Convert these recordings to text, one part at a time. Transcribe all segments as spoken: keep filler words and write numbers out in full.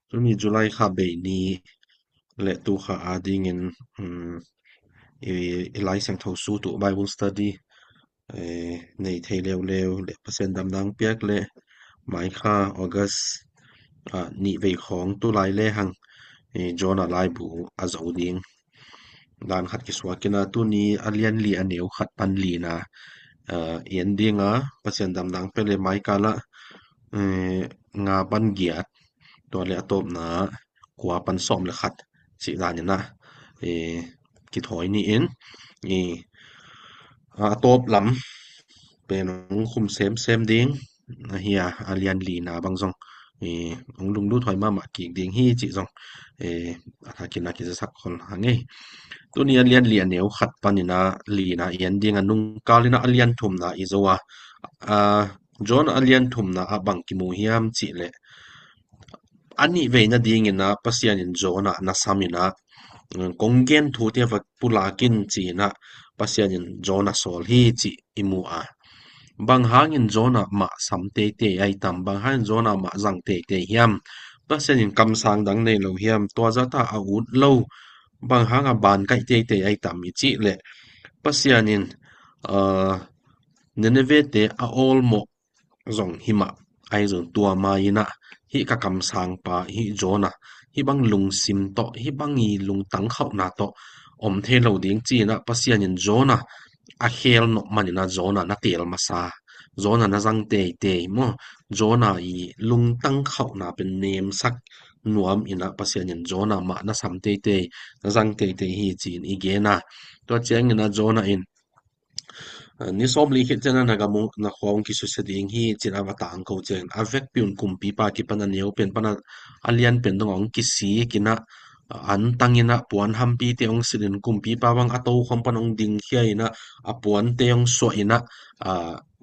Tuni July kha bei ni le tu kha adingin i Lai Siangtho sut uh Bible study nei thei leuleu le Pasian damdang piak le mai kha August nih vei khawng tu lai le hang Jonah laibu a zo ding. Dan khat kisuak in a tuni a lian li a neu khat pan lina i en ding a, Pasian damdang pia le mai kal ah nga pan giat, tua le a tawpna kua pan sawm le khat cih dan in a kithawi ni in, a tawp lam pen hong khum semsem ding ahi a, a lian lina bang zong hong lunglut huai mahmah kik ding hi cih zong a thakin a kizasak khol hang ei. Tuni a lian li a neu khat panin a lina i en ding a, nungkal in a a lian thumna i zo a, Jonah a lian thumna ah bang kimu hiam cih leh a nih vei nadingin a Pasian in Jonah na sam in a, kong gen thute va pulak in ci in a Pasian in Jonah sawl hi cih i mu a. Bang hangin Jonah mah sam teitei ai tam, bang hangin Jonah mah zang teitei hiam? Pasian in kamsang dang nei lo hiam? Tua zata a ut lo bang hanga ban kaih teitei ai tam i cih leh Pasian in Nineveh te a awlmawh zong hi mah ahi zong tua mai in a hih ka kamsangpa hih Jonah hih bang lungsim tawh hih bang i lungtang khauhna tawh om thei lo ding ci in a Pasian in Jonah a khel nop man in a Jonah na teel masa, Jonah na zang teitei maw, Jonah i lungtang khauhna pen nemsak nuam in a Pasian in Jonah mah na sam teitei, na zang teitei hi ci in i gen a. Tua ciangin a Jonah in ni sawm li khit ciang a na gam uh na khua hong kisusia ding hi ci in a va tangko ciangin a vekpi un kumpipa kipan a neu pen pan a lian pen dong hong kisik in a, an tang in a puan hampite hong silh in kumpipa bang a tokhom pan hong dingkhia in a, a puante hong suah in a,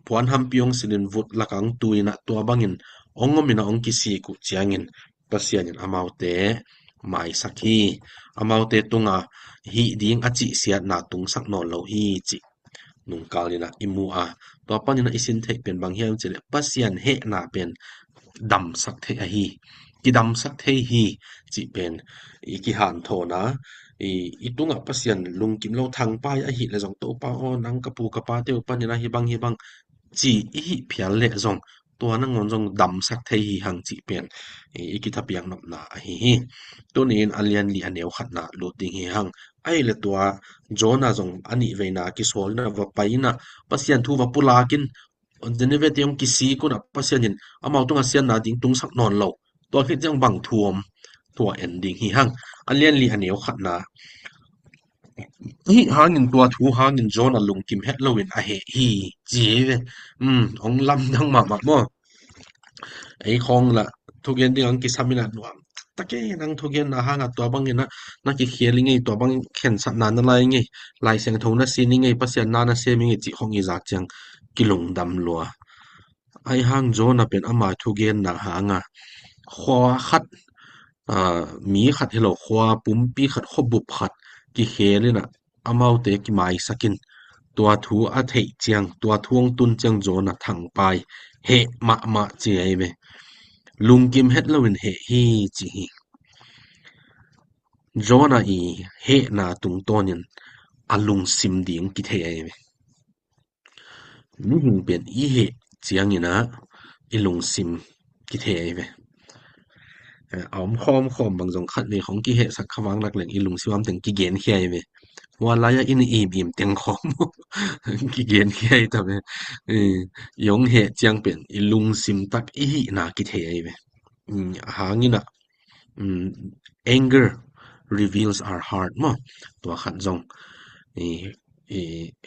puan hampi hong silh in vut lak ah hong tu in a tua bangin hong om in a hong kisik uh ciangin Pasian in amaute maisak hi. Amaute tunga hih ding a cihsiatna tungsak nawn lo hi cih nungkal in a i mu a. Tua panin a i sin theih pen bang hiam cih leh Pasian hehna pen damsak theih ahi, kidamsak thei hi cih pen i kihanthawn a, i tungah Pasian lungkim lo thangpai ahih leh zong Topa aw, nang ka pu ka pate uh panin a hih bang hih bang ci i hih phial leh zong tua nangawn zong damsak thei hi hang cih pen i kithapiak nopna ahi hi. Tuni in a lian li a neu khatna lut ding hi hang. Ahi leh tua Jonah zong a nih veina kisawl in a va pai in a Pasian thu va pulak in Nineveh te hong kisik un a Pasian in amau tungah siatna ding tungsak nawn lo. Tua khit ciang bang thu om, tua en ding hi hang. A lian li a neu khatna hih hangin tua thu hangin Jonah lungkim het loin a heh hi ci hi ve. Um, hong lamdang mahmah maw? Ei khawng lah thugen ding ang kisam in a nuam tak e, nang thugenna hangah tua bangin a na kikhial i ngei, tua bang khensatna na lai i ngei, Lai Siangtho na sin i ngei, Pasian na na sem i ngei cih khawng i zak ciang kilungdam lua. Ahi hang Jonah pen ama thugenna hanga khua khat, mi khat hi lo, khua pumpi khat, khuabup khat kikhel in a amaute kimaisak in tua thu a theih ciang, tua thu hong tun ciang Jonah thangpai, heh mahmah ci ahi ve. Lungkim het loin heh hi ci hi. Jonah i hehna tungtawnin a lungsim ding kithei ahi ve. Mihing pen i heh ciangin a i lungsim kithei ahi ve. A om khawm khawm bang zong khat vei khawng kihehsak kha vang lak leng i lungsim am teng kigenkhia ahi ve. Hua lai-ah in i im im teng khawm kigenkhia ahi ta ve. I hong heh ciang pen i lungsim tak i hihna kithei ahi ve. A hangin a anger reveals our heart maw? Tua khat zong i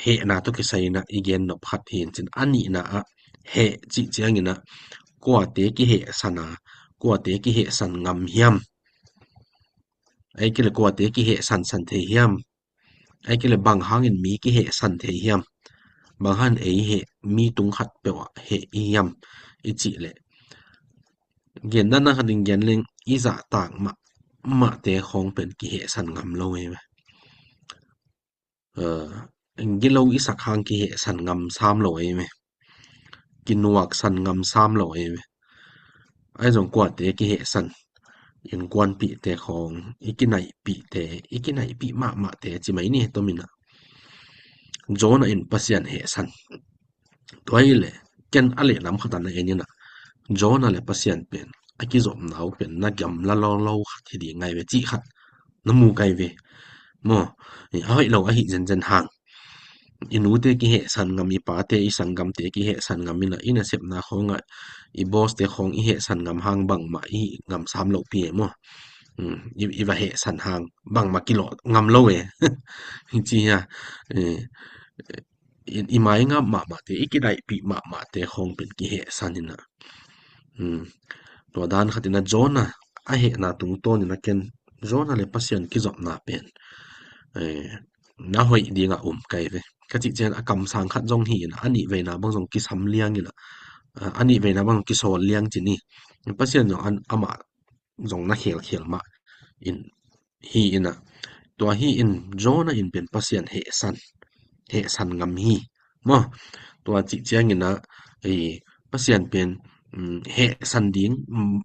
hehna tawh kisai in a i gen nop khat hi in cin, a nihna ah heh cih ciangin a kuate kihehsan a, kuate kihehsan ngam hiam? Ahih kei leh kuate kihehsan san thei hiam? Ahih kei leh bang hangin mi kihehsan thei hiam? Bang hangin ei heh, mi tung khat peuh ah heh i hiam i cih leh, genna na khat in gen leng i zahtak mahmahte khawng pen kihehsan ngam lo ei ve. Gilo i sak hang kihehsan ngam sam lo ei ve. Kinuaksan ngam sam lo ei ve. Ahi zong kuate kihehsan, innkuanpihte khawng, i kinaihpihte, i kinaihpih mahmahte ci mai ni, tomin ah. Jonah in Pasian hehsan. Tua hi leh, ken a lehlam khat ah na en in ah, Jonah le Pasian pen a kizopna uh pen na gamla lolo khat hi ding ngai ve, cih khat na mu kai ve. Maw, a hoih lo ahi zenzen hang, i nute kihehsan ngam, i pate, i sanggamte kihehsan ngam in ah, i nasepna khawngah i bawste khawng i hehsan ngam hang bangmah i hih ngam sam lopi e maw. I, i va hehsan hang bangmah kilawh ngam lo e. Hi ci hia, i maingap mahmahte, i kidaihpih mahmahte khawng pen kihehsan in ah. Tua dan khat in ah Jonah a hehna tungtawn in ah ken Jonah le Pasian kizopna pen na hoih dingah um kai ve. Ka cih ciang a kamsang khat zong hi in ah, a nih veina bang zong kisam liang in ah, a nih veina bang kisawl liang ci ni. Pasian zong amah zong na khelkhel mah in hi in ah, tua hi in Jonah in pen Pasian hehsan, hehsan ngam hi. Maw, tua cih ciang in ah, Pasian pen hehsan ding,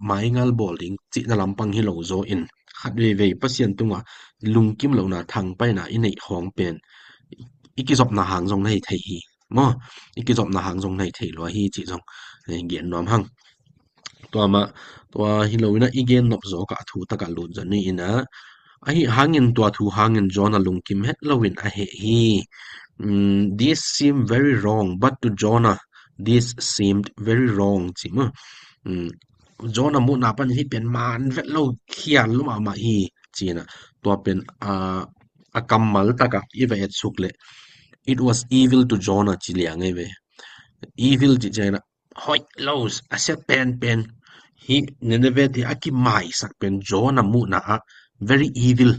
maingal bawl ding cihna lampang hi lo zaw in, khat veivei Pasian tungah lungkim lohna, thangpaihna i neih khawng pen i kizopna hang zong na hi thei hi. Maw, i kizopna hang zong na hi thei lua hi cih zong gen nuam hang. Tua mah, tua hi lo in ah i gen nop zawkah a thu takah lut zaw ni in ah, ahi hangin tua thu hangin Jonah lungkim het lo in a heh hi. This seemed very wrong, but to Jonah this seemed very wrong, ci maw. Jonah muhna pan hih pen man vet lo, khial lo mahmah hi, ci in ah. Tua pen a kammal takah i va etsuk leh, it was evil to Jonah ci liang ei ve. Evil cih ciang in ah hoih lo, a sia penpen. Hih Nineveh te a kimaisak pen Jonah muhna ah very evil,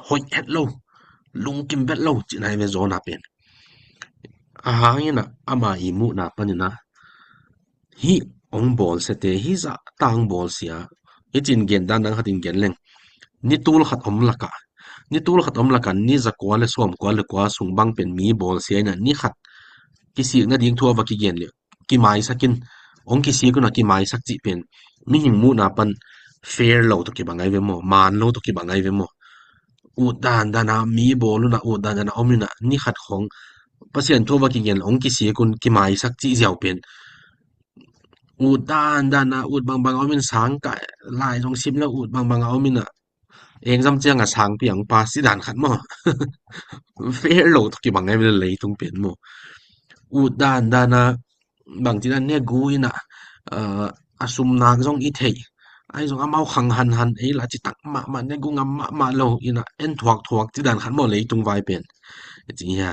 hoih het lo, lungkim vet lo cihna hi ve Jonah pen. A hang in ah ama i muhna pan in ah hih hong bawlsiate, hih zahta hong bawlsia, i cin gen dan dang khat in gen leng, ni tul khat om lakah, ni tul khat om lakah ni zakua le sawmkua le kua sung bang pen mi bawlsia in ah ni khat kisik nading thu a va kigen leh kimaisak in, hong kisik un ah kimaisak cih pen mihing muhna pan fair lo tawh kibang ai ve maw, man lo tawh kibang ai ve maw. Ut dandan a mi bawl un ah, ut dandan a om in ah ni khat khawng Pasian thu a va kigen leh hong kisik un, kimaisak cih ziau pen ut dandan a, ut bangbang a om in, sangkah lai zong sim lo, ut bangbang a om in ah exam ciang a sangpi ang pass cih dan khat maw. Fair lo tawh kibang ai ve leitung pen maw. Ut dandan a bangci dan ne gu in ah, a sumnak zong i theih, ahi zong amau khang hanhan, ei la citak mahmah, ne gu ngam mahmah lo in ah en thuakthuak cih dan khat maw leitung vai pen. Ci hia,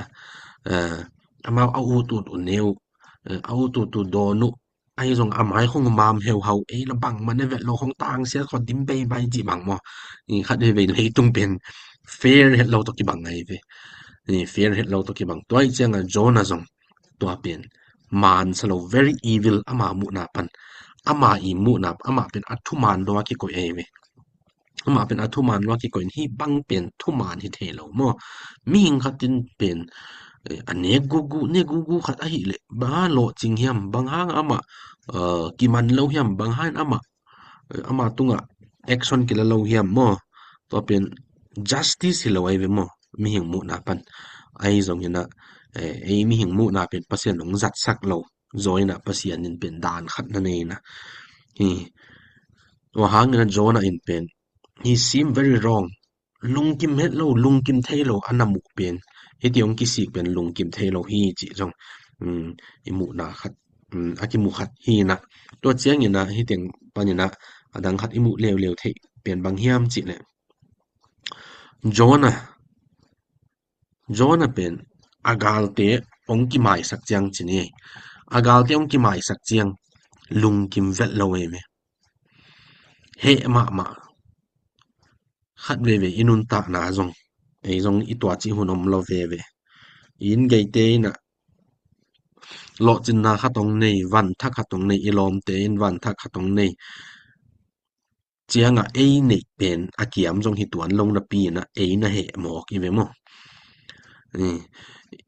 amau a ut ut uh ne uh, a ut ut uh dawn uh, ahi zong a mai khong mam heuhau, ei la bangmah ne vet lo, khong tangsiat khaw dim beibai cih bang maw. Khat veivei leitung pen fair het lo tawh kibang ai ve. Fair het lo tawh kibang. Tua ih ciang a Jonah zong tua pen man sa lo, very evil, ama muhna pan, ama i muhna, ama pen a thuman lo a kikoih ai ve. Ama pen a thuman lo a kikoih in, hih bang pen thuman hi thei lo maw. Mihing khat in pen a ne gugu, ne gugu khat ahih leh bang hang lawhcing hiam, bang hang amah kiman lo hiam, bang hang amah, ama tungah action kila lo hiam maw. Tua pen justice hi lo ai ve maw, mihing muhna pan. Ahi zong in ah ei mihing muhna pen Pasian hong zatsak lo zaw in ah Pasian in pen dan khat na nei in ah. Hi, tua hang in ah Jonah in pen he seem very wrong, lungkim het lo, lungkim thei lo a na muh pen, hiti hong kisik pen lungkim thei lo hi cih zong i muhna khat, a kimu khat hi in ah. Tua ciang in ah hih teng pan in ah a dang khat i muh leuleu theih pen bang hiam cih leh, Jonah, Jonah pen a galte hong kimaisak ciang ci ni, a galte hong kimaisak ciang lungkim vet lo ei ve. Heh mahmah. Khat veivei i nuntakna zong, ei zong i tua cih hun om lo veve. I inn geite in ah lawhcinna khat hong nei, vanthak khat hong nei, i lawmte in vanthak khat hong nei ciang a ei neih pen a kiam zong hi tuan lo napi in ah ei na heh mawk i ve maw.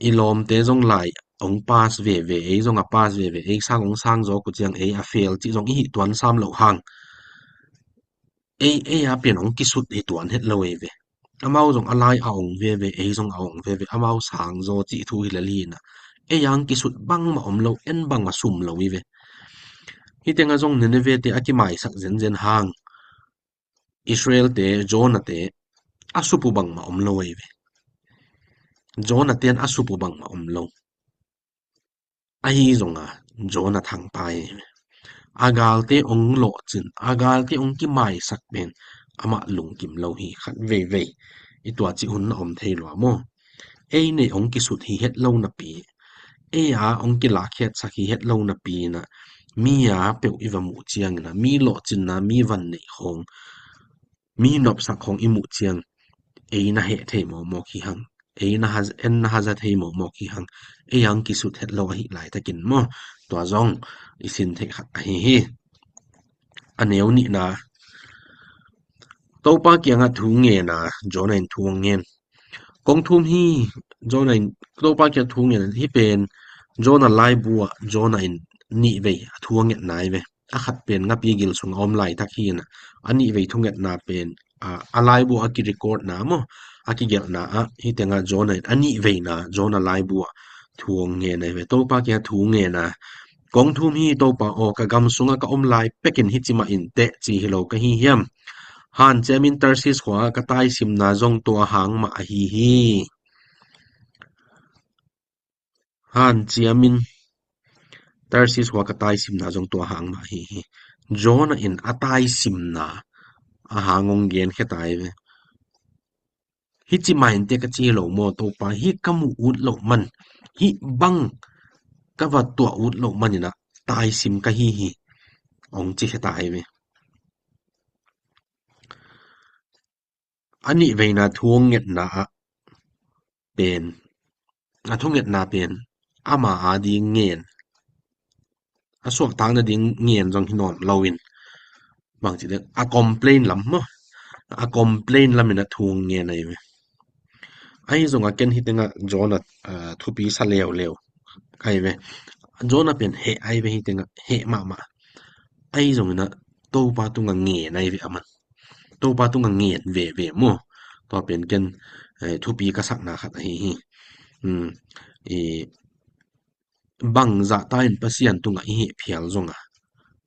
I lawmte zong lai hong pass veve, ei zong a pass veve, ei sang hong sang zawk uh ciang ei a fail cih zong i hih tuan sam loh hang, ei, ei a pen hong kisut hi tuan het lo ei ve. Amau zong a lai a ong veve, ei zong a ong veve, amau sang zaw cih thu hi lel hi na. Ei a hong kisut bangmah om lo, en bangmah sum lo hi ve. Hih tengah zong Nineveh te a kimaisak zenzen hang Israel te, Jonah te a supu bangmah om lo ei ve. Jonah ten a supu bangmah om lo. Ahi zonga Jonah thangpai ei ve. A galte ong lawhcin, a galte ong kimaisak pen amah lungkim lo hi khat veivei. I tua cih hun na om thei lua maw? Ei nei ong kisut hi het lo napi, ei a ong kilakhiatsak hi het lo napi na, mi a peuh i va muh ciangin a, mi lawhcinna, mi van neih khawng, mi nopsak khawng i muh ciang, ei na heh thei mawkmawk hi hang, ei na ha, en na haza thei mawkmawk hi hang, ei a ong kisut het lo ahi laitakin maw? Tua zong i sin theih khat ahi hi. A neu nihna, Topa kiangah thu ngen a, Jonah in thu a ngen. Kong thum hi, Jonah in, Topa kiangah thu ngen a, hih pen Jonah laibu ah Jonah in nih vei a thu a ngetna hi ve. A khat pen ngapi gil sungah om laitak hi na, a nih vei thungetna pen, a, a laibu a kirecordna maw, a kigelhna ah, hih tengah Jonah in a nih veina Jonah laibu ah thu a ngen a hi ve. Topa kiangah thu ngen a, Kong thum hi, Topa aw, ka gam sungah ka om lai pekin hih ci mah in teh ci hi lo ka hi hiam? Hanciamin Tarsis khua ka taisimna zong tua hang mah ahi hi. Hanciamin Tarsis khua ka taisimna zong tua hang mah ahi hi. Jonah in a taisimna a hang ong gen khia ta hi ve. Hih ci mah in teh ka ci lo maw, Topa, hih ka muh ut loh man, hih bang ka va tuah ut loh man in a taisim ka hi hi, ong ci khia ta hi ve. A nih veina thu ong ngetna ah pen, a thungetna pen ama a ding ngen, a suahtakna ding ngen zong hi nuam lo in, bangci ding, a complain lam maw, a complain lam in a thu ong ngen a hi ve. Ahi zongah ken hih tengah Jonah, ah, thupi sa leuleu a hi ve. Jonah pen heh a hi ve, hih tengah heh mahmah. Ahi zongin a Topa tungah ngen a hi ve aman. Topa tungah ngen veve maw? Tua pen ken, eh, thupi ka sakna khat ahi hi. Hmm. I, bangzahta in Pasian tungah i heh phial zonga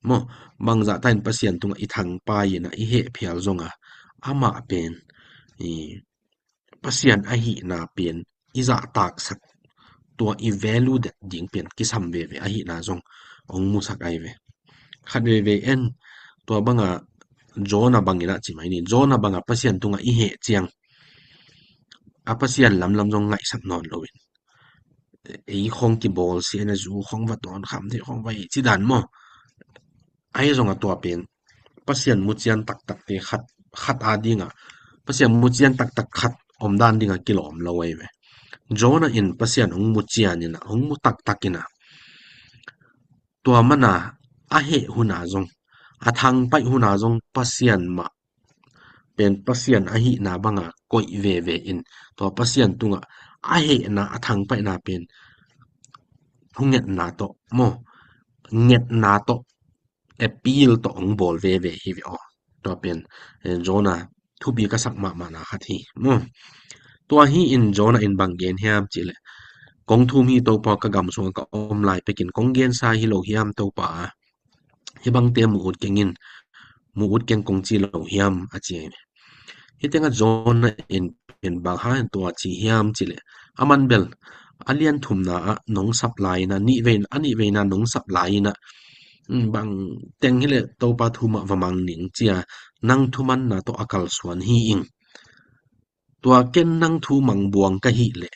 maw, bangzahta in Pasian tungah i thangpai in a i heh phial zonga, amah pen i Pasian ahihna pen i zahtaksak, tua i value det ding pen kisam veve ahihna zong ong musak a hi ve. Khat veivei en, tua banga Jonah bangin a ci mai ni, Jonah banga Pasian tungah i heh ciang a Pasian lamlam zong ngaihsak nawn lo in, ei khong kibawlsia in a, zu khong va tawn kham thei khong va hi ci dan maw? Ahi zongah tua pen Pasian mucian taktakte khat, khat a dingah, Pasian mucian taktak khat om dan dingah kilawm lo a hi ve. Jonah in Pasian hong mucian in a, hong mu taktak in a, tua mana a heh huna zong, a thangpaih huna zong Pasian mah pen Pasian ahihna banga koih veve in, tua Pasian tungah a hehna, a thangpaihna pen thungetna tawh maw, ngetna tawh, appeal tawh ong bawl veve hi ve aw. Tua pen, eh, Jonah thupi ka sak mahmahna khat hi maw? Tua hi in Jonah in bang gen hiam cihleh, kong thum hi, Topa, ka gam sungah ka om lai pekin kong gensa hi lo hiam, Topa? Hih bangte mu ut keng in, mu ut keng kong ci lo hiam, a ci a hi ve. Hih tengah Jonah in pen bang hang in tua ci hiam cihleh, aman bel a lian thumna ah nong sap lai in a, nih vei, a nih veina nong sap lai in a, um, bang teng hileh Topa thu mah va mang ning ci a, nang thumanna tawh a kalsuan hi ing. Tua ken nang thu mang buang ka hih leh,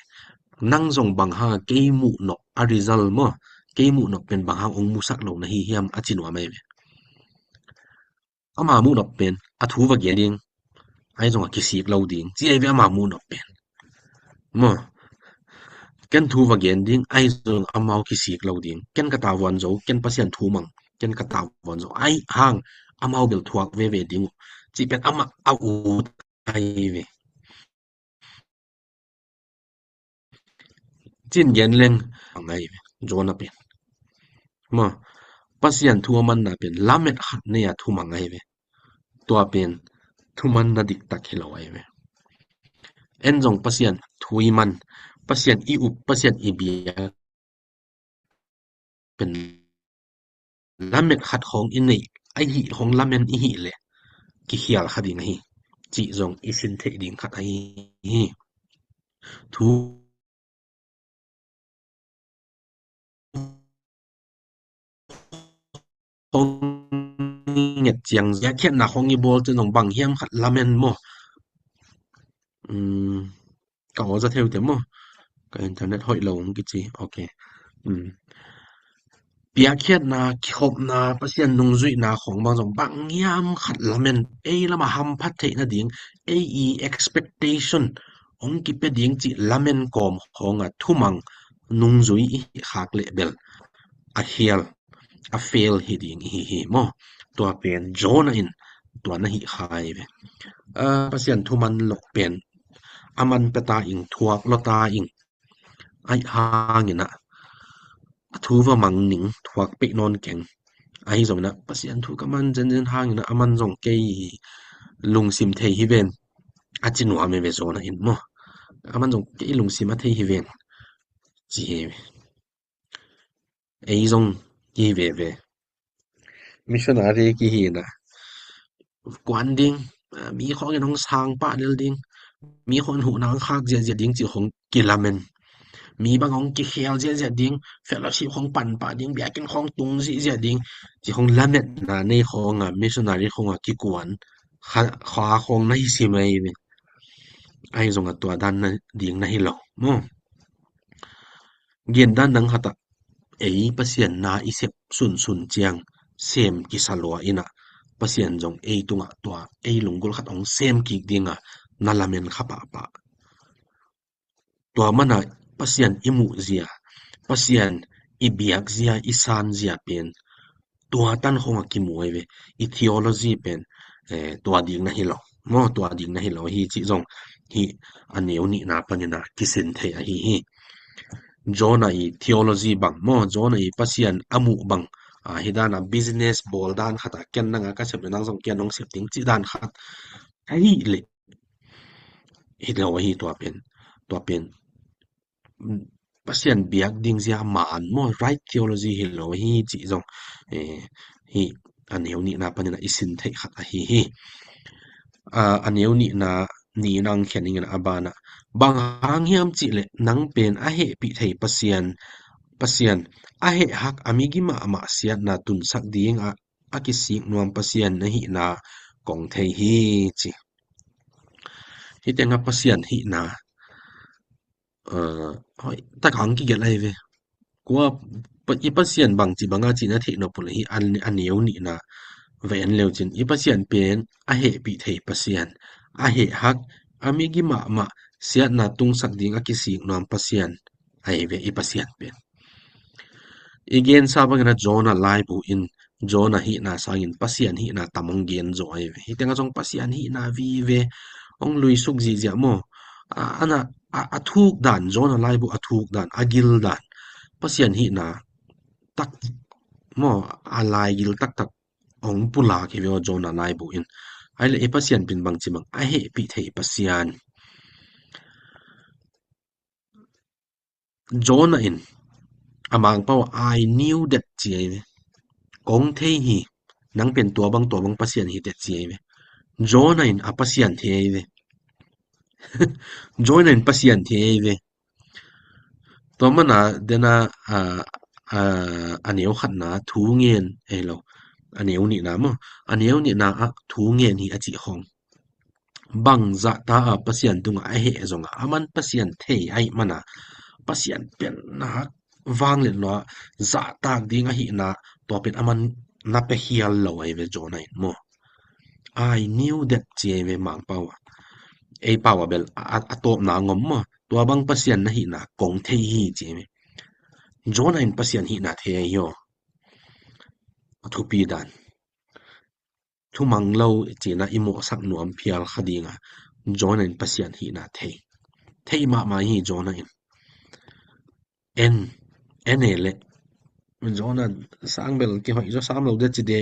nang zong bang hang a kei muh nop a result maw, kei muh nop pen bang hang ong musak lo na hi hiam, a ci nuam a hi ve. Ama muh nop pen a thu va gen ding, ahi zongah kisik lo ding ci a hi ve, ama muh nop pen maw. Ken thu va gen ding, ahi zongah amau kisik lo ding. Ken ka tavuan zo, ken Pasian thu mang, ken ka tavuan zo. Ahi hang amau bel thuak veve ding uh cih pen amah a ut a hi ve. Cin gen leng a ngai ve, Jonah pen. Maw, Pasian thu a manna pen lamet khat nei a thumang ahi ve. Tua pen thumanna diktak hi lo ahi ve. En zong Pasian thu i man, Pasian i up, Pasian i bia pen lamet khat khawng i neih ahi khawng lamen i hih leh kikhial kha ding ahi cih zong i sin theih ding khat ahi hi. Thu khawng i nget ciang zia khiatna khawng i bawl ciang zong bang hiam khat lamen maw? Ka aw za theu te maw? Ka internet hoih lo hong kici. Ok. Piakkhiatna, kikhopna, Pasian nungzuihna khawng bang zong bang hiam khat lamen, ei lamah hamphat theih nading, ei i expectation hong kipia ding cih lamen kawm khawngah thumang nungzui i hih khak leh bel a khial, a fail hi ding i hi hi maw? Tua pen Jonah in tua na hih kha hi ve. Pasian thuman loh pen a man pia ta ing, thuak lo ta ing. Aih hangin ah a thu va mang ning, thuak peih nawn keng. Ahi zongin ah Pasian thu ka man zenzen hangin ah a man zong kei lungsim thei hi ven. A ci nuam hi ve Jonah in maw? A man zong kei lungsim a thei hi ven, ci hi ve. Ei zong hi veve. Missionary kihi na, kuan ding, mi khawngin hong sang pah lel ding, mi khawngin huhna hong khak ziahziah ding cih khawng kilamen. Mi bang hong kikhel ziahziah ding, fellowship khawng pan pah ding, biakinn khawng tung ziahziah ding cih khawng lametna nei khawnga missionary khawnga kikuan kha, kha khawng na hi sim ahi ve. Ahi zongah tua dan na ding na hi lo maw? Gen dan dang khatah ei Pasian na i sep sunsun ciang sem kisa lua inah Pasian zong ei tungah tua ei lunggulh khat hong sem kik dinga na lamen kha pahpah. Tua mana Pasian i muh zia, Pasian i biak zia, i san zia pen tua tan khong a kimu ahi ve. I theology pen, eh, tua ding na hi lo maw, tua ding na hi lo hi cih zong hi a neu nihna panina kisin thei ahi hi. Jonah i theology bang maw, Jonah i Pasian a muh bang, ah, hi dana business bawl dan khata ken nanga ka sep le nang zong ken nong sep ding cih dan khat ahi le hi lo ahi tua pen, tua pen Pasian biak ding zia man maw, right theology hi lo hi cih zong, eh, hi a neu nihna panina i sin theih khat ahi hi. Ah, a neu nihna ni nang khian ingin a bana bang hang hiam cih leh nang pen a hehpih thei Pasian, Pasian a heh hak a migi mahmah siatna tunsak ding a, a kisik nuam Pasian na hihna kong thei hi ci. Hi tenga Pasian hihna, eh, hoih taka ang kigelh ahi ve. Kua pa, i Pasian bangci banga cihna theih nop uh le hi an, a neu nihna va en leu cin i Pasian pen a hehpih thei Pasian, a heh hak a migi mahmah siatna tungsak ding a kisik nuam Pasian ahi ve i Pasian pen. I gensa bangin a Jonah laibu in Jonah hihna sangin Pasian hihna tam hong gen zaw ahi ve. Hi tenga zong Pasian hihna vive hong luisuk zihziah maw? A, ana, a, a thuk dan, Jonah laibu a thuk dan, a gil dan Pasian hihna tak maw, a laigil taktak hong pulak hi ve aw Jonah laibu in. Ahi le i Pasian pin bangci bang a hehpih thei Pasian. Jonah in a mangpau a, "I knew that," ci ahi ve. Kong thei hi, nang pen tua bang tua bang Pasian hi teh ci ahi ve. Jonah in a Pasian thei ahi ve. Jonah in Pasian thei ahi ve. Tua mana dena, a, a, a neu khatna thu ngen, eh lo, a neu nihna maw? A neu nihna a thu ngen hi a cih khong. Bang zahta a Pasian tungah a heh zongah a man Pasian thei ahi mana Pasian pianna vangliat lua zahtak ding ahihna tua pen a man na pia hial lo ahi ve Jonah in maw? "I knew that," ci ahi ve mangpau a. Ei pau a bel a, a, a tawpna ngom maw? "Tua bang Pasian na hihna kong thei hi," ci ahi ve. Jonah in Pasian hihna thei ahi aw. A thupi dan. Thumang lo cina i mawhsak nuam phial kha dinga Jonah in Pasian hihna thei. Thei mahmah hi Jonah in. En, en e le, Jonah sang bel kihoih zaw sam lo de ci de,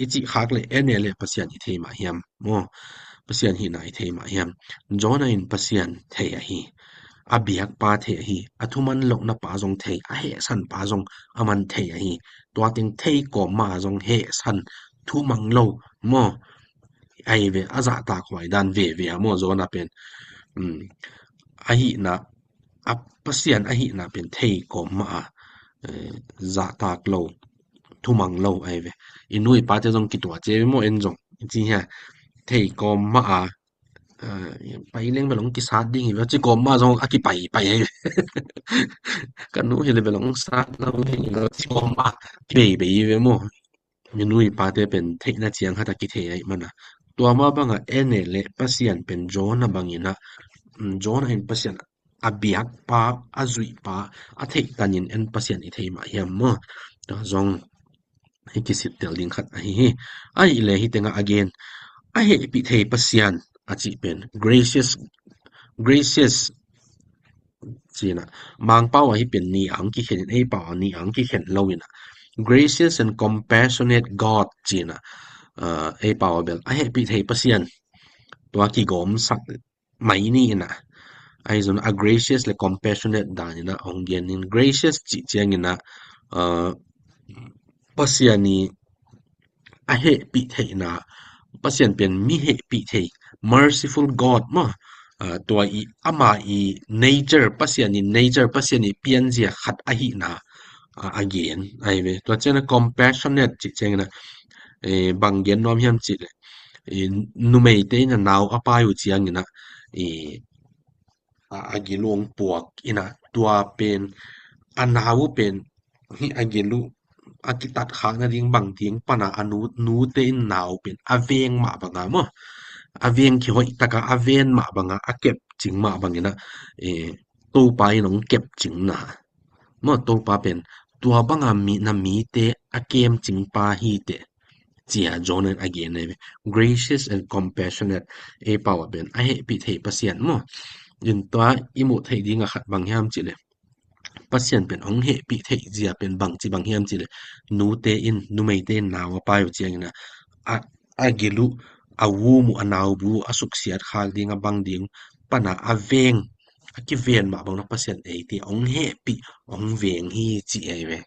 i cih khak le en e le Pasian i thei mah hiam maw? Pasian hihna i thei mah hiam? Jonah in Pasian thei ahi. A biakpa thei ahi. A thuman lohna pa zong thei. A hehsan pa zong aman thei ahi. Tua teng thei kawm mah zong hehsan thumang lo maw? Ahi ve, a zahtak huai dan veve a maw Jonah pen. Um, ahihna, a Pasian ahihna pen thei kawm mah a, eh, zahtak lo, thumang lo ahi ve. I nu i pate zong kituak ci ve maw en zong. I ci hia, thei kawm mah a, eh, pai leng bel hong kisat ding hi ve. Ci kawm mah zong a kipai pai ahi ve. Ka nu hi le bel hong sat lo hi lo ci kawm mah a kibei bei hi ve maw? I nu i pate pen theihna ciang khat a kithei ahih mana. Tua mah banga en e le Pasian pen Jonah bangin a, um, Jonah in Pasian a biakpa, a zuihpa, a theihtanin en Pasian i thei mah hiam maw? Tua zong hi kisittel ding khat ahi hi. Ahih le hi tengah again, a hehpih thei Pasian a cih pen gracious, gracious cina. Mangpau ahi pen ni ang kikhen in, ei pau a ni ang kikhen lo ina. Gracious and compassionate God cina. Uh, ei pau a bel a hehpih thei Pasian. Tua kigawm sak mai ni ina. Ahi zon a gracious le compassionate dan ina ong gen in gracious cih ciang ina, uh, Pasian i a hehpih theihna, Pasian pen mi hehpih thei, merciful God maw? Ah, tua i ama i nature, Pasian i nature, Pasian i pianzia khat ahihna, ah, a gen ahi ve. Tua ciangin a compassionate cih ciangin a, eh, bang gen nuam hiam cih le, eh, numeite in a nau a pai uh ciangin a, eh, a, a gilung puak ina tua pen a nau pen hi a gilu a kitat khak nading bang ding pana a nu, nute in nau pen a veng mah banga maw? A veng kihoih taka a ven mah banga a kep cing mah bangina, eh, Topa in hong kep cing na. Maw Topa pen tua banga mi, na mite a kem cing pa hi te. Cia John in a gen ahi ve. Gracious and compassionate, ei pau a pen a hehpih thei Pasian maw? In tua i muh theih ding a khat bang hiam cih le Pasian pen hong hehpih theih zia pen bang ci bang hiam cih le nute in, numeite in nau a pai uh ciangin a, a, a gil uh, a um uh, a nau bu uh a suksiat khak ding a bang ding pana a veng a kiven mah bang na Pasian eite hong hehpih hong veng hi ci ei ve.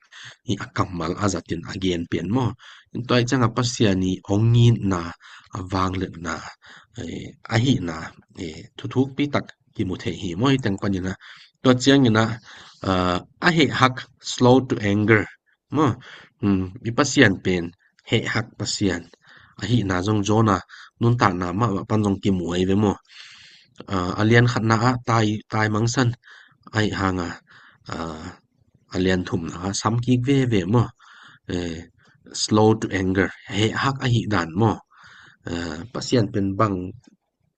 Hi a kammal a zatin a gen pian maw? In tua i cianga Pasian i hong ngitna, a vangliatna, eh, ahihna, eh, thuthukpi tak kimu thei hi maw? Hi teng panin a tua ciangin a, ah, a hehhak, slow to anger maw? Hmm, i Pasian pen hehhak Pasian ahihna zong Jonah nuntakna mahmah pan zong kimu ahi ve maw? Ah, a lian khatna ah tai, tai mangsan ahi hanga, ah, a lian thumna ah sam kik veve maw? Eh, slow to anger, hehhak ahih dan maw? Ah, Pasian pen bang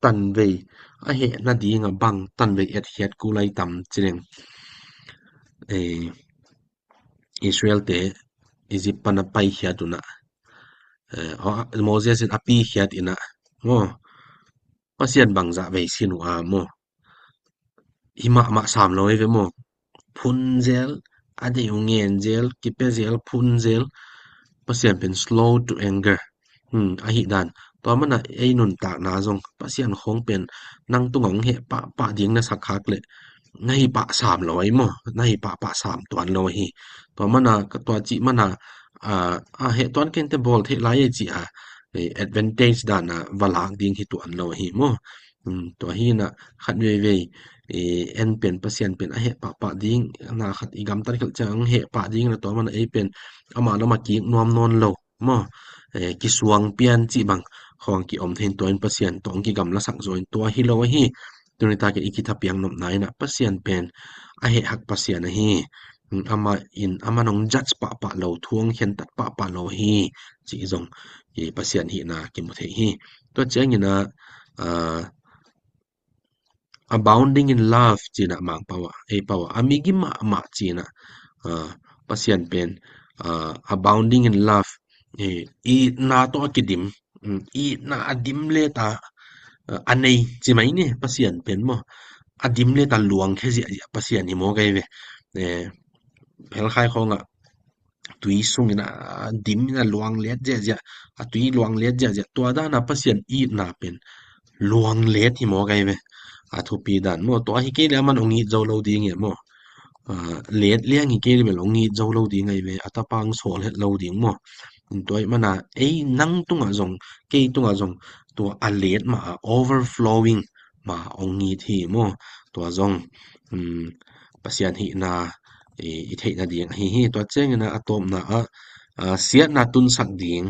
tanvei a heh nadinga bang tanvei etkhiat kul ai tam cileng. Eh, Israel te Egypt pana paikhiat una, eh, Moses in a pikhiat ina maw? Pasian bangzah vei sin uh a maw? Hi mahmah sam lo ei ve maw? Phun zel, a deih uh ngen zel, kipia zel, phun zel. Pasian pen slow to anger. Hmm, ahih dan. Tua mana ei nuntakna zong Pasian khong pen nang tungah hong heh pahpah ding na sak khak le na hi pah sam lo ei maw? Na hi pahpah sam tuan lo hi. Tua mana, tua cih mana, ah, a heh tuan kente bawl theih lai ei cih a, eh, advantage dana va lak ding hi tuan lo hi maw? Hmm, tua hi na khat veivei, eh, en pen Pasian pen a heh pahpah ding na khat i gamtat khelh ciang hong heh pah ding na tua mana ei pen ama lama kik nuam nawn lo maw? Eh, kisuang pian cih bang khawng kiom thein tua in Pasian tawh hong kigamlasak zaw in tua hi lo ahi. Tuni takin i kithapiak nopna ina Pasian pen a hehhak Pasian ahi. Ama in ama nong judge pahpah lo, thuang khentat pahpah lo hi. Cih zong i Pasian hihna kimu thei hi. Tua ciangina, ah, abounding in love cina Mangpau a, ei pau a, a migi mahmah cina, ah, Pasian pen, ah, abounding in love, eh, itna tawh a kidim, mm, itna a dim leta, ah, a nei ci mai ni Pasian pen maw? A dim leta luang khe ziahziah Pasian hi maw kei ve. eh, phelkhai khawngah tui sungin a dim in a luang let ziahziah, a tui luang let ziahziah, tua dana Pasian itna pen luang let hi maw kai ve. A thupi dan maw, tua hi kei le aman ong it zo lo ding e maw. Ah, let liang hi kei le bel ong it zo lo ding ai ve, a tapa ong sawl het lo ding maw. Tua ih mana ei nang tungah zong, kei tungah zong, tua a let mah a overflowing mah ong it hi maw. Tua zong, um, Pasian hihna i, i theihna ding ahi hi. Tua ciangin a, a tawpna ah, ah, siatna tunsak ding,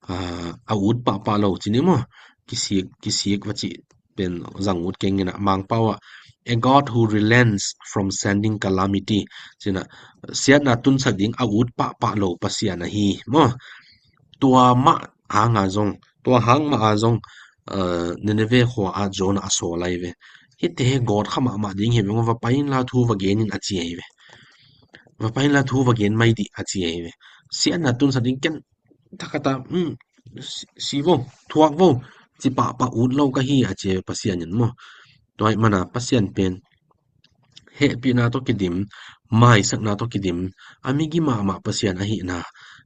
ah, a ut pahpah lo ci ni maw. Kisik, kisik va cih pen zang ut keng in a, Mangpau ah, "A God who relents from sending calamity," ci in a, siatna tunsak ding a ut pahpah lo Pasian ahi maw. Tua mah hanga zong, tua hang mah a zong, eh, Nineveh khua ah Jonah a sawl ai ve. Hihte gawt kha mahmah ding hi ve maw, va pai inla thu va gen in a ci ai ve. Va pai inla thu va gen mai dih a ci ai ve. Siatna tunsak ding ken thakata, um, si, si vo, thuak vo, ci pahpah ut lo ka hi a ci ai ve Pasian in maw. Tua ih mana Pasian pen hehpihna tawh kidim, maisakna tawh kidim, a migi mahmah Pasian ahihna,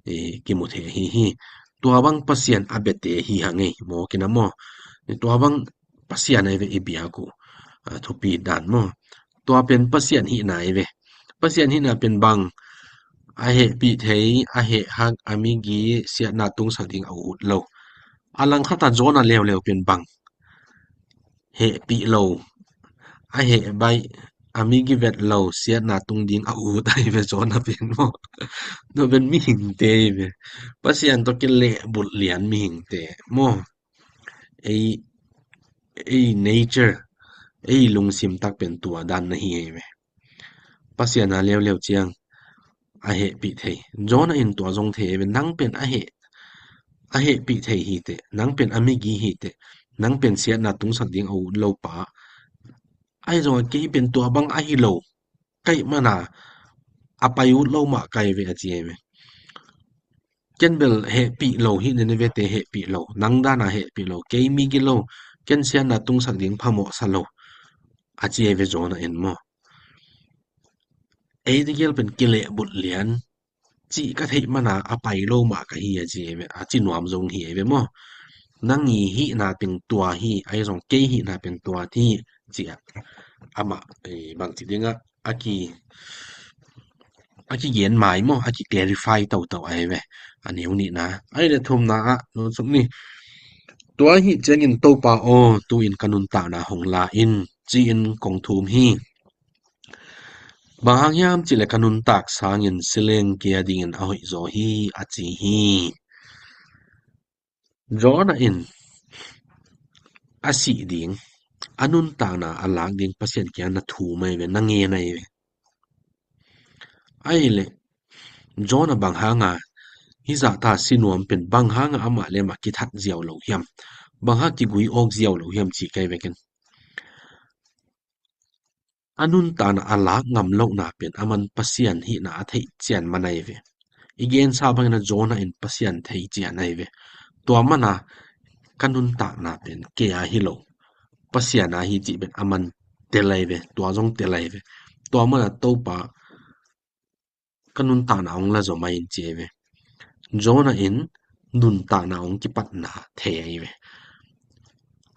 eh, kimu thei ahi hi. Tua bang Pasian a biate hi hang ei maw kina maw. Tua bang Pasian ai ve i biak uh, a thupi dan maw. Tua pen Pasian hihna ai ve. Pasian hihna pen bang, a hehpih thei, a heh hak, a migi siatna tungsak ding a ut lo. A langkhat a Jonah leuleu pen bang, hehpih lo, a heh baih, a migi vet lo, siatna tung ding a ut ai ve Jonah pen maw. Tua pen mihingte ai ve. Pasian tawh kilehbulh lian mihingte maw. Ei, ei nature, ei lungsim tak pen tua dan na hi ai ve. Pasian a leuleu ciang a hehpih thei. Jonah in tua zong thei ai ve, nang pen a heh, a hehpih thei hi teh, nang pen a migi hi teh, nang pen siatna tungsak ding a ut lo pa. Ahi zongah kei pen tua bang ahi lo, ka hih mana a pai ut lo mah kai ve a ci ai ve. Ken bel hehpih lo hi, Nineveh te hehpih lo, nang dana hehpih lo, kei migi lo, ken siatna tungsak ding phamawhsa lo a ci ai ve Jonah in maw. Ei tegel pen kilehbulh lian, cih ka theih mana a pai lo mah ka hi a ci ai ve, a ci nuam zong hi ai ve maw. Nang i hihna pen tua hi, ahi zong kei hihna pen tua hi, ci a, amah, eh, bang ci dingah a ki, a kigen mai maw, a ki clarify toto ai ve. A neu nihna ai le thumna ah nusuk ni. Tua hi ciangin Topa aw, tu-in ka nuntakna hong la in, ci-in kong thum hi. Bang hang hiam cih le ka nuntak sangin sileng kia dingin a hoih zaw hi a ci hi. Jonah in a sih ding, a nuntakna a lak ding Pasian kiang na thum ai ve, na ngen ai ve. Ai le Jonah bang hanga hih zahta si nuam pen, bang hanga amah le amah kithat ziau lo hiam, bang hang kigui awk ziau lo hiam ci kai vekin. A nuntakna a lak ngam lohna pen aman Pasian hihna a theih cian man ai ve. I gensa bangin a Jonah in Pasian thei cian ai ve. Tua mana ka nuntakna pen kei a hi lo, Pasian a hi cih pen aman tel ai ve. Tua zong tel ai ve. Tua mana Topa ka nuntakna hong la zaw mai in ci ai ve. Jonah in nuntakna hong kipatna thei ai ve.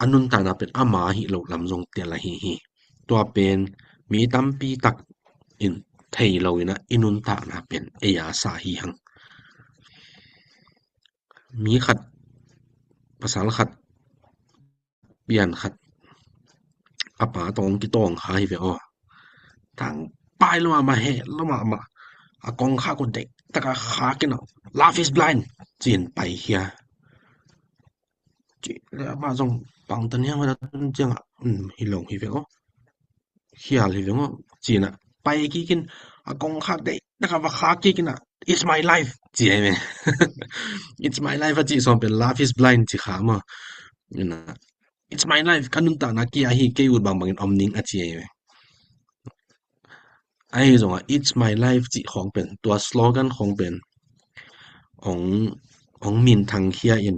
A nuntakna pen ama hi lo lam zong tel ahi hi. Tua pen mi tampi tak in thei lo in a i nuntakna pen ei a sa hi hang. Mi khat, pasal khat, pian khat, a pa tawng kitawng kha hi ve aw. Tang pai lo mah, heh lo mah, a kongkhak uh deih taka khak in a, "Love is blind," ci-in pai khia. Ci le amah zong pangtan hiang hua tun ciangah, um, hi lo hi ve aw. Khial hi ve aw. Ci-in a pai kik in, a kongkhak deih taka va khak kik in a, "It's my life," ci ai ve. "It's my life," a cih sawm pen "Love is blind" ci kha maw. Ina, "It's my life," ka nuntakna kei a hi, kei ut bangbangin om ning a ci ai ve. Ahi zongah "It's my life" cih khawng pen, tua slogan khawng pen hong, hong minthang khia in,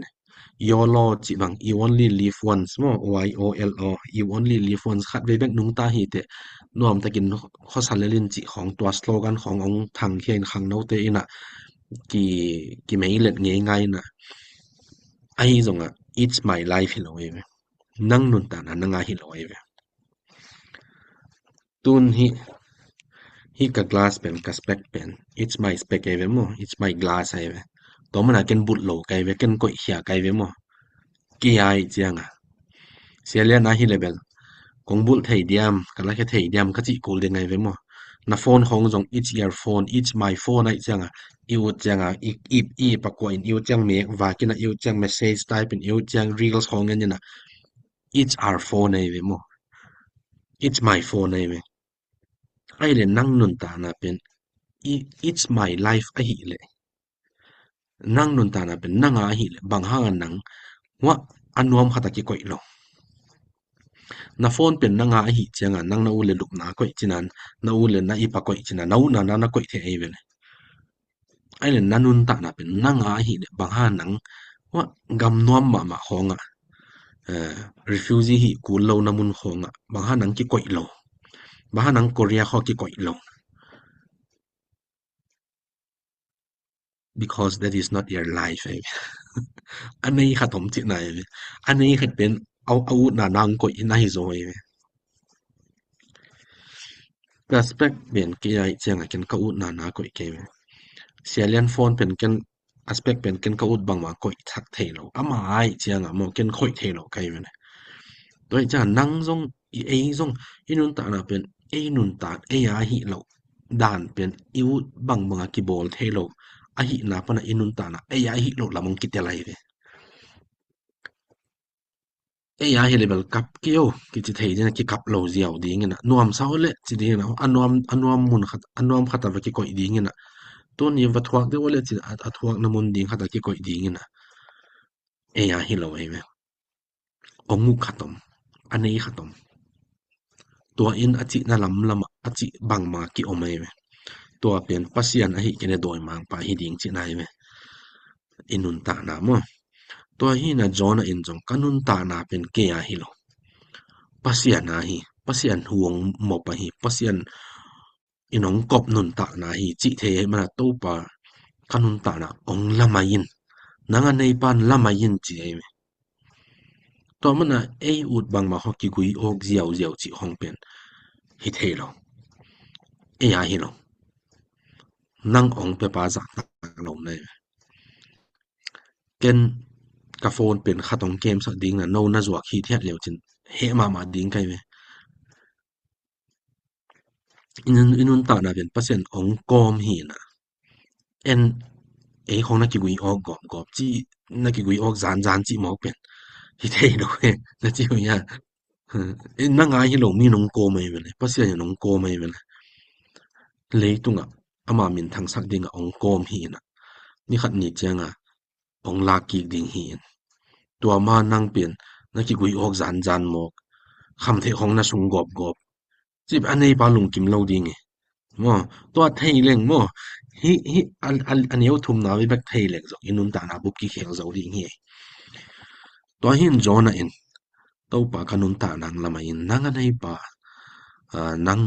YOLO cih bang, you only live once maw, Y O L O, you only live once, khat vei bek nungta hi teh, nuamtakin khuasa lelin cih khawng, tua slogan khawng hong thangkhia in khangnote in ah ki, kimeilet ngeingai in ah, ahi zongah it's my life hi lo ei ve. Nang nuntakna nang a hi lo ei ve. Tun hih, hih ka glass pen, ka spec pen, it's my spec ei ve maw, it's my glass ei ve. Tua mana ken bulh lo kai ve, ken koihkhia kai ve maw. Kei a ih cianga, Sia Lian a hi le bel, kong bulh thei diam, ka lakhia thei diam ka cih kul ding ai ve maw. Na phone khawng zong it's your phone, it's my phone a ih cianga, i ut cianga, i, i, i pakua in i ut ciang mek vakin ah, i ut ciang message type in, i ut ciang reels khawng en in ah, it's our phone ei ve maw. It's my phone ei ve. Ai le nang nuntakna pen i, it's my life ahih leh, nang nuntakna pen nang a ahih leh, bang hanga nang, huah, a nuam khata kikoih lo. Na phone pen nang a ahih cianga, nang na u le lupna koih cinan, na u le na ipa koih cinan, na u na na na koih thei ei ve le. Ai le na nuntakna pen nang a ahih leh, bang hanga nang, huah, gam nuam mahmah khawngah, eh, refugee hih kul lo na mun khawngah, bang hanga nang kikoih lo. Bang hanga nang Korea khaw kikoih lo. Because that is not your life ei ve. A nei khat om cihna ei ve. A nei khat pen a, a utna nang koih in ahi zaw ei ve. Ka spec pen kei a ih cianga ken ka utna na koih kei ve. Sia Lian phone pen ken, a spec pen ken ka ut bangmah koih thak thei lo. Ama a ih cianga maw ken koih thei lo kai ve ne. Tua ih cianga nang zong, i ei zong, i nuntakna pen ei nuntak, ei a ahih loh dan pen i ut bangbanga kibawl thei lo ahihna pana i nuntakna ei a ahih loh lam hong kitel ahi ve. Ei a hi le bel kap kei o kici thei dingin ah, kikap lo ziau dingin ah, nuamsa o leh ci dingin ah, a nuam, a nuam mun khat, a nuam khata va kikoih dingin ah, tuni va thuak deuh o leh ci a, a thuakna mun ding khata kikoih dingin ah, ei a hi lo ei ve. Ong uh khat om, a nei khat om. Tua in a cihna lamlamah a cih bangmah ki-om ahi ve. Tua pen Pasian ahi kei leh dawimangpa hi ding cihna ahi ve. I nuntakna maw. Tua hi na Jonah in zong ka nuntakna pen kei a hi lo. Pasian a hi, Pasian hu hong mawk ahi, Pasian in hong kop nuntakna hi cih thei ahih mana Topa ka nuntakna hong lamai in, nang a neipan lamai in ci ahi ve. Tua mana ei ut bangmah hong kigui awk ziauziau cih hong pen hi thei lo. Ei a hi lo. Nang hong pepa zahtak lo na hi ve. Ken ka phone pen khat hong kemsak ding na, no na zuak hithiat leu cin heh mahmah ding kai ve. I nun, i nuntakna pen Pasian hong kawm hi na. En, ei khong na kigui awk gawpgawp ci, na kigui awk zanzan ci mawk pen hi thei lo he, na ci uh hia. Nang a hi lo mi nong kawm ahi ve le, Pasian in nong kawm ahi ve le. Leitungah ama minthangsak dingah hong kawm hi na. Ni khat ni cianga hong lak kik ding hi in. Tua ma nang pen na kigui awk zanzan mawk, khamtheih khong na sung gawpgawp. Cip a neipa lungkim lo ding hi. Maw, tua thei leng maw. Hi, hi, a, a, a neu thumna vei bek thei leng zong i nuntakna bup kikhel zo ding hi. Tua hin Jonah in, Topa ka nuntakna hong lamai in, nang a neipa, ah, nang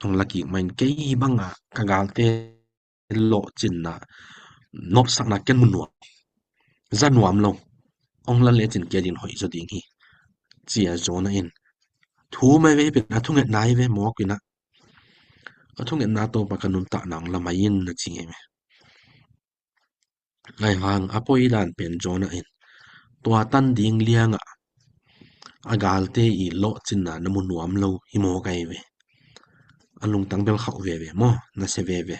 hong lakik main kei banga ka galte lawhcinna, nopsakna ken mu nuam. Za nuam lo. Hong la lecin kei adin hoih zaw ding hi. Ci a Jonah in. Thu mai ve hi pen a thungetna hi ve mawk in ah. A thungetna Topa ka nuntakna hong lamai in na ci hi ve. Ahi hang a poi dan pen Jonah in. Tua tan ding liangah a galte i lawhcinna na mu nuam lo hi mawk ahi ve. A lungtang bel khauh veve maw, nasia veve.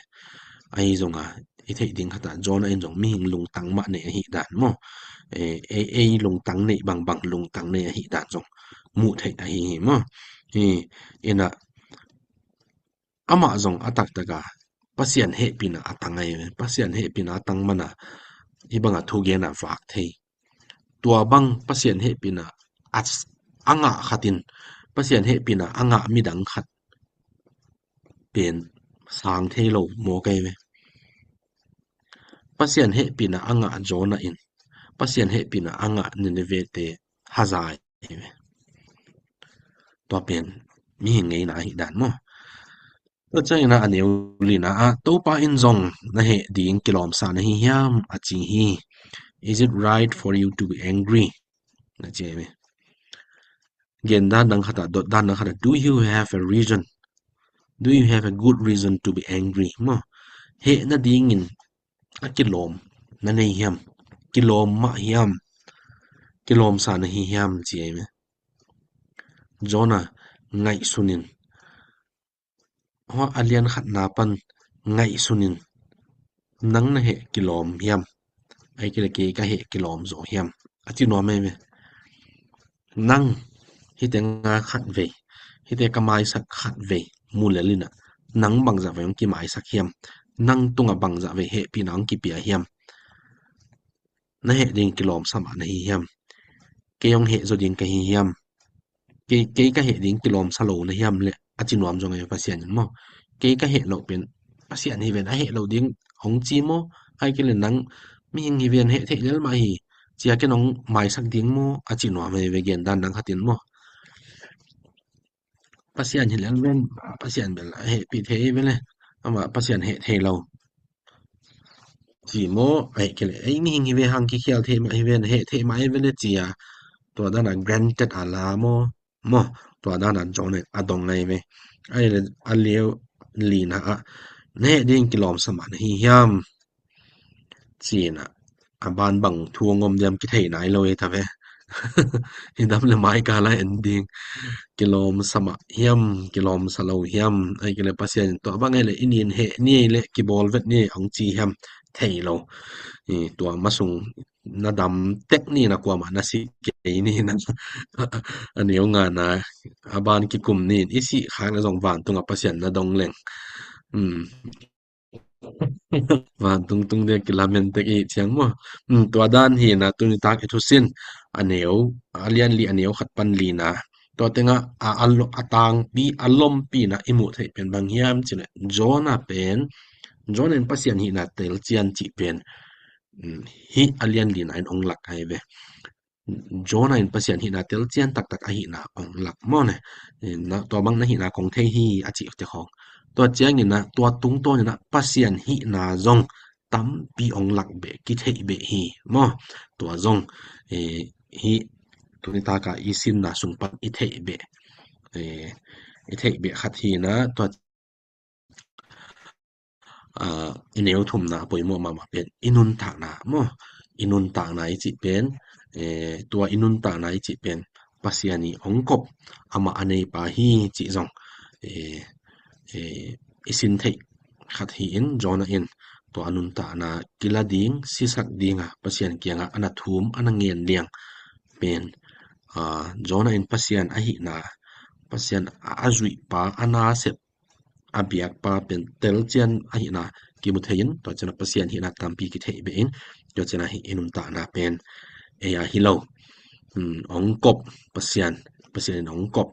Ahi zonga i theih ding khatah Jonah in zong mihing lungtang mah nei ahih dan maw. Ei, ei, ei lungtang neih bangbang lungtang nei ahih dan zong muh theih ahi hi maw. Hi, inah amah zong a taktaka Pasian hehpihna a tang ahi ve. Pasian hehpihna a tang mana hih banga thugena vak thei. Tua bang Pasian hehpihna a, a ngah khatin, Pasian hehpihna a ngah midang khat pen sang thei lo mawk ahi ve. Pasian hehpihna a ngah Jonah in Pasian hehpihna a ngah Nineveh te haza hi ve. Tua pen mihing ngeina ahi dan maw? Tua ciangin a neu lina ah, Topa in zong na heh ding kilawmsa na hi hiam, a ci hi. Is it right for you to be angry? Na ci hi. Gen dan dang khat ah, dot dan dang khat ah, do you have a reason? Do you have a good reason to be angry? Maw, heh nadingin a kilawm na nei hiam? Kilawm mah hiam? Kilawmsa na hi hiam, ci hi. Jonah ngaihsun in, hua a lian khatna pan ngaihsun in, nang na heh kilawm hiam? Ahih kei leh kei ka heh kilawm zaw hiam? A ci nuam hi ve. Nang hihte nga khat vei, hihte ka maisak khat vei mu lel in ah, nang bangzah vei hong kimaisak hiam? Nang tungah bangzah vei hehpihna hong kipia hiam? Na heh ding kilawmsa mah na hi hiam? Kei hong heh zaw ding ka hi hiam? Kei, kei ka heh ding kilawmsa lo na hiam leh, a ci nuam zong hi Pasian in maw. Kei ka heh loh pen Pasian hi ven, a heh loh ding hong ci maw? Ahih kei leh nang mihing hi ven, heh theih lel mah hi, ci a ken hong maisak ding maw? A ci nuam hi ve, gen dan dang khat in maw. Pasian hi lel ven, Pasian bel a hehpih thei hi ve le, amah Pasian heh thei lo, ci maw? Ahih kei leh ei mihing hi ve hang, kikhial thei mah hi ven, heh thei mah hi ve le, ci a, tua dan a granted a la maw? Maw, tua dan a Jonah in a dong hi ve. Ahih leh a liau lina ah, na heh ding kilawmsa mah na hi hiam, ci in ah, a ban bang thu hong om diam kithei nai lo hi ta ve. Hih dam leh mai kal ah en ding. Kilawmsa mah hiam, kilawmsa lo hiam? Ahih kei leh Pasian in tua bang hi leh i nin heh ni leh kibawl vet ni hong ci hiam? Thei lo. Tua masung na dam tek ni in ah, kuamah na si kei ni in ah, a neu ngana, a ban kikum ni in, i sih khak leh zong vantung ah Pasian na dong leng. Vantung tung ding kilamen tek i ciang maw. Tua dan hi in ah, tuni tak i thusin a neu, a lian li, a neu khat pan lina, tua tengah a, a tangpi, a lompi in ah i muh theih pen bang hiam cih leh, Jonah pen, Jonah in Pasian hihna telcian cih pen hih a lian lina in hong lak hi ve. Jonah in Pasian hihna telcian taktak ahihna hong lak maw ne. Tua bang na hihna kong thei hi, a cih te khawng. Tua ciangin ah, tua tungtawn in ah Pasian hihna zong tampi hong lak beh, kitheih beh hi maw. Tua zong hih tuni tak a i sinna sung pan i theih beh, i theih beh khat hi in ah, tua i neu thumna a poimawh mahmah pen i nuntakna maw. I nuntakna i cih pen, tua i nuntakna i cih pen Pasian in hong kop, amah a neipa hi cih zong i sin theih khat hi in, Jonah in tua a nuntakna kila ding, sisak ding a Pasian kiangah a na thum, a na ngen liang pen, Jonah in Pasian ahihna, Pasian a zuihpa, a nasep, a biakpa pen telcian ahihna kimu thei in, tua ciang a Pasian hihna tampi kitheih beh in, tua ciang a hih i nuntakna pen ei a hi lo, hong kop, Pasian, Pasian in hong kop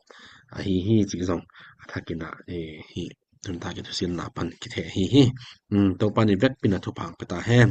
ahi hi cih zong a thakin ah hih tuni tak i thusinna pan kithei ahi hi. Topa in i vekpi in ah thupha pia ta hen.